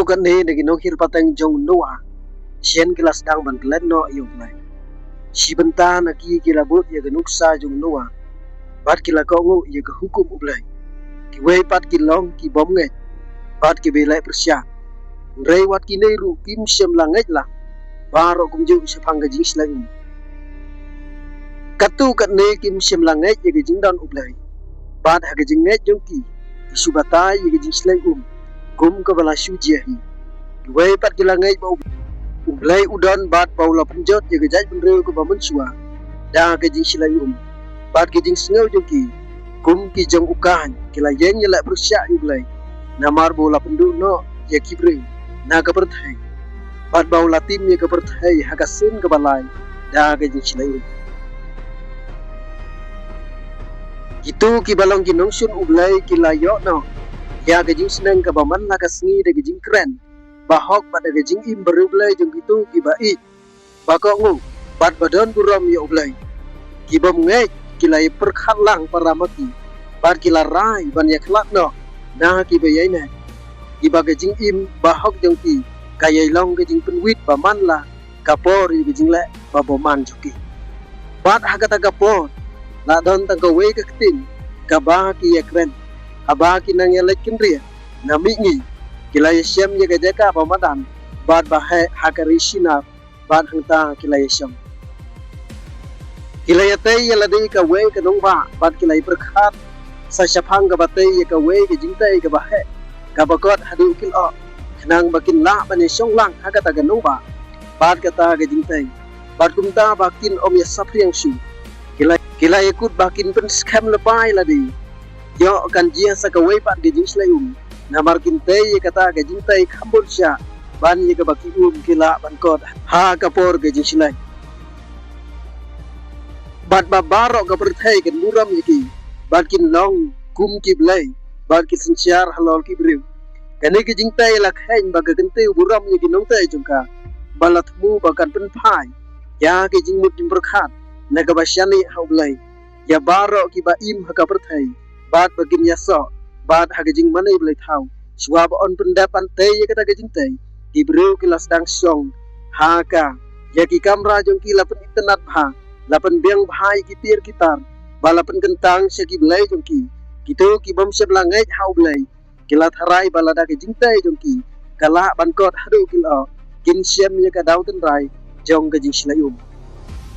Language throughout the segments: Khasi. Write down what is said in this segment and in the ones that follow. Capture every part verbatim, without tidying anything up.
Katne na ki nonghiar pateng jong u Noah, shen ki la sdang ban klet noh ïa u Blei. Shi bynta na ki ki la bud ïa ka nuksa jong u Noah, bad ki la kohnguh ïa ka hukum u Blei. Kiwei pat ki long ki bym ngeit, bad ki ba leh pyrshah. Hynrei wat kine ruh kim shym la ngeit lang baroh kumjuh shaphang ka jingshlei um. Katto katne kim shym la ngeit ïa ka jingdon u Blei. Bad ha ka jingngeit jong ki, ki shu batai ïa ka jingshlei um kum kaba la shu jia hi. Kiwei pat ki la ngeit ba u Blei u don bad ba u la pynjot ïa ka jaitbynriew kaba mynshuwa da ka jingshlei um. Bad ka jingsngew jong ki, kum ki jong u Kain, ki la ïeng ïaleh pyrshah ïa u Blei, namar ba u la pynduh noh ïa ki briew na ka pyrthei, bad ba u la tim ïa ka pyrthei ha ka sien kaba lai da ka jingshlei um. Kito kiba long ki nongshun u Blei ki la ïoh noh ïa ka jingsneng kaba man la ka sngi da ka jingkren bahok bad da ka jingim bariewblei jong kito kiba ïeit, ba kohnguh bad ba don burom ïa u Blei. Ki bym ngeit ki la ïa pyrkhat lang para ma ki, bad ki la rai ban ïa khlad noh na kiba ïaineh, kiba ka jingim bahok jong ki ka ïa long ka jingpynwit ba man la ka por ïa ka jingleh ba bymman jong ki. Bad ha kata ka por la don tang kawei ka ktien kaba ki ïa kren, haba ki nang ïa leit kynriah na mihngi, ki la ïa shem ïa ka jaka ba madan bad ba heh ha ka ri Shinar, bad hangta ki la ïa shong. Ki la ïa tei ïa lade kawei ka nongbah bad ki la ïa pyrkhat sa shaphang kaba tei ïa kawei ka jingtei kaba heh, kaba kot haduh ki lyoh, khnang ba kin lah ban ïa shong lang ha kata ka nongbah bad kata ka jingtei. Bad kumta ba kin ym ïa saphriang shuh, ki la, ki la ïa kut ba kin pynskhem lypa ïa lade. Ïoh kan jia sa kawei pat ka jingshlei um, namar kin tei ïa kata ka jingtei kham bun shah ban ïa kaba ki um ki lah ban kot ha ka por ka jingshlei. Bad ba baroh ka pyrthei kan burom ïa ki, bad kin long kum ki blei, bad ki synshar halor ki briew. Kane ka jingtei la kheiñ ba ka kyntiew burom ïa ki nongtei jong ka, ba la thmu ba kan pynphai ïa ka jingmut jingpyrkhat na kaba shaniah ha u Blei ïa baroh kiba im ha ka pyrthei, bad ba kin ïasoh bad ha ka jingmane blei thaw, shuwa ba yn pyndep ban tei ïa kata ka jingtei, ki briew ki la sdang shong ha ka. Ïa ki kamra jong ki la pynitynnad bha, la pynbiang bha ïa ki tiar ki tar, ba la pynkyntang sha ki blei jong ki. Kito ki bym shym la ngeit ha u Blei ki la tharai ba lada ka jingtei jong ki ka lah ban kot haduh ki lyoh, kin shem ïa ka daw tynrai jong ka jingshlei um.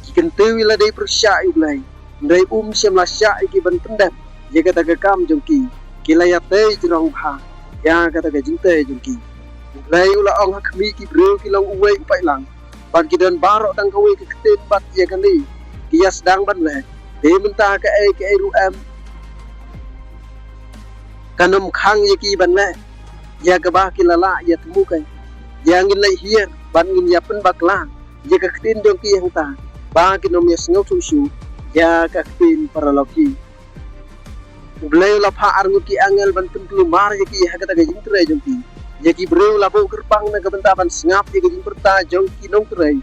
Ki kyntiew ïa lade pyrshah ïa u Blei, hynrei um shym la shah ïa ki ban pyndep ïa kata ka kam jong ki. Ki la ïa tei jrong bha ïa kata ka jingtei jong ki. U Blei u la ong ha khmih, ki briew ki long uwei u paidlang, bad ki don baroh tang kawei ka ktien bad ïa kane ki ïa sdang ban leh. Te mynta kaei kaei ruh em kan ym khang ïa ki ban leh ïa kaba ki la lah ïa thmu. Kaei, ïa ngin leit hiar bad ngin ïa pynbakla ïa ka ktien jong ki hangta, ba kin ym ïa sngewthuh shuh ïa ka ktien paralok ki. U Blei u la phah arngut ki angel ban pynkulmar ïa ki ha kata ka jingtrei jong ki. Ïa ki briew la buh kyrpang na ka bynta ban sngap ïa ka jingpyrta jong ki nongtrei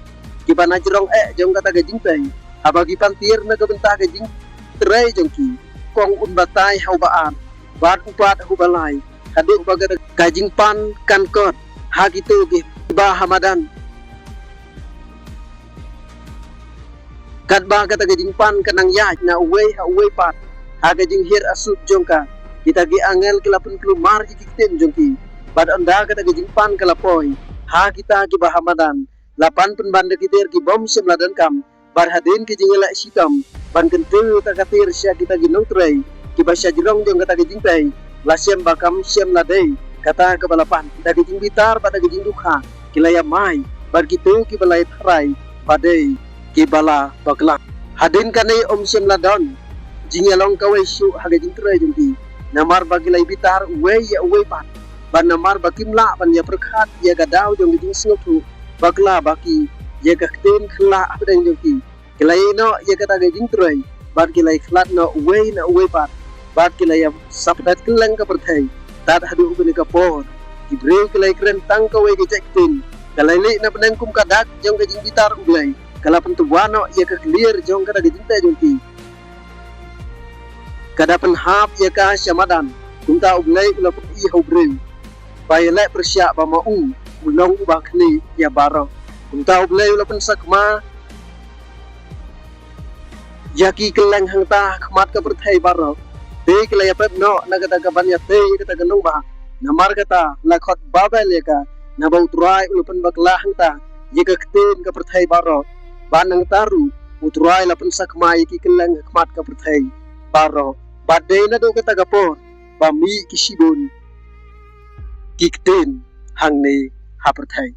kiba na jrong eh jong kata ka jingtei, haba ki pan tiar na ka bynta ka jingtrei jong ki. Kong un batai ha uba ar, bad u pat ha uba lai, haduh ba kata ka jingpan kan kot ha kito kiba ha madan. Katba kata ka jingpan ka nang ïaid na uwei ha uwei pat ha ka jinghiar asut jong ka, kita ki angel ki la pynkulmar ïa ki ktien jong ki. Bad ynda kata ka jingpan ka la poi ha kita kiba ha madan, la pan pynban da ki tiar ki bym shym la donkam, bad hadien ka jingïaleh shitom ban kyntiew ïa ka tiar sha kita ki nongtrei kiba sha jrong jong kata ka jingtei, la shem ba kam shym la dei kata kaba la pan. Da ka jingbitar bad da ka jingdukha ki la ïa mai, bad kito kiba la ïa tharai ba dei kiba la bakla. Hadien kane ym shym la don jingïalong kawei shuh ha ka jingtrei jong ki, namar ba ki la ïa bitar uwei ïa uwei pat, bad namar ba kim lah ban ïa pyrkhat ïa ka daw jong ka jingsngewthuh bakla ba ki ïa ka ktien khyllaiñ hapdeng jong ki. Ki la ïeh noh ïa kata ka jingtrei, bad ki la ïa khlad noh uwei na uwei pat, bad ki la ïa saphet kylleng ka pyrthei. Tad haduh kane ka por ki briew ki la ïa kren tang kawei ka jait ktien, ka la ïaleh na bneng kum ka dak jong ka jingbitar U Blei, ka la pyntwa noh ïa ka khlieh jong kata ka jingtei jong ki. Ka da pynhap ïa ka sha madan, kumta U Blei u la pyni ha u briew. ba ïaleh pyrshah ba ma u u long uba khlieh ïa baroh. Kumta U Blei u la pynsakma ïa ki kylleng hangta ha khmat ka pyrthei baroh. Te ki la ïapep noh na kata ka ban ïatei ïa kata ka nongbah. Namar kata la khot Babel ïa ka, naba U Trai u la pynbakla hangta ïa ka ktien ka pyrthei baroh. Bad nangta ruh U Trai la pynsakma ïa ki kylleng ha khmat ka pyrthei baroh. Bad dei naduh kata ka por ba mih ki shibun ki ktien hangne ha pyrthei.